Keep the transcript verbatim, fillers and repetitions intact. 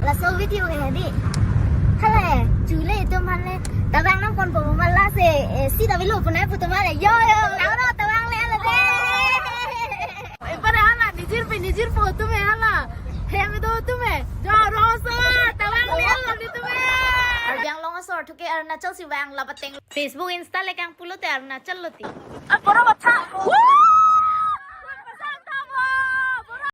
Laso video ke di. Hala, chule itum aphan le tabang nangponpo ma lasi, eh, sita avelo punai pu atum le. Yo, yo, aro tabang le hala de. Eh, pare hala, nijirpi, nijirpo atum hala. Hem do atum. Jo, aro so, tabang le hala di atum. Arjang long asor thuke Arunachal si vang lapateng. Facebook, Insta le kangpu lote Arunachal lo ti. Ah, pura matha.